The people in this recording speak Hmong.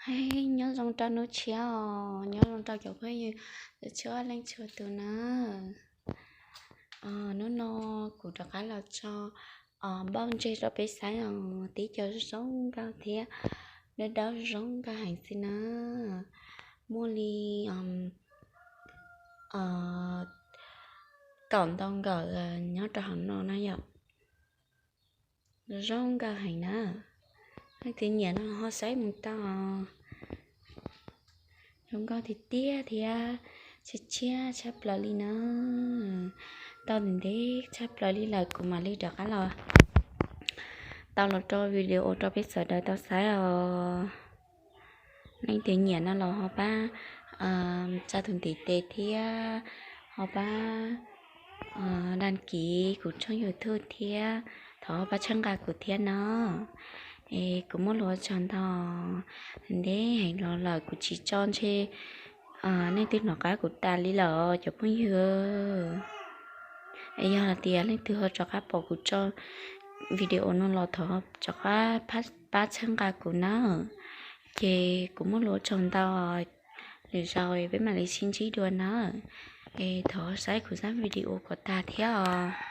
Eb, nyob zoo rau hnub tshiab os, nyob zoo rau cov phooj ywg txhua leej txhua tus na. Hnub no kuv rov qab los tso npauj ntseg rau peb saib os, tib co zoo nkauj thiab dawb dawb zoo nkauj heev xwb na. Muaj li kaum ntau nkawm nyob rau hauv no na yom. Zoo nkauj heev na. Leej twg nyiam no ho saib mus tau. Zoo nkauj tiag tiag thiab tshiab tshiab tshaj plaws li na. Tau ntev tshaj plaws li lawm kuv mam li rov qab los tau los rau video rau peb sawv daws tau saib os. Leej twg nyiam no los ho pab tsa tus ntiv tes thiab ho pab đăng ký kuv tshooj YouTube thiab thov ho pab txhawb nqa kuv thiab no. Es kuv muaj lus ua tsaug ntau, ntev heev los lawm kuv tsis tso ntshe leej twg hnov qab kuv tas li lawm cov phooj ywg. Es yog hais tias leej twg ho rov qab pom kuv tso video no los thov rov qab pab txhawb nqa kuv na. Ces kuv muaj lus ua tsaug ntau, lwm zaus peb mam li sib ntsib dua na. Es thov saib kuv zaj video kom tag thiab os.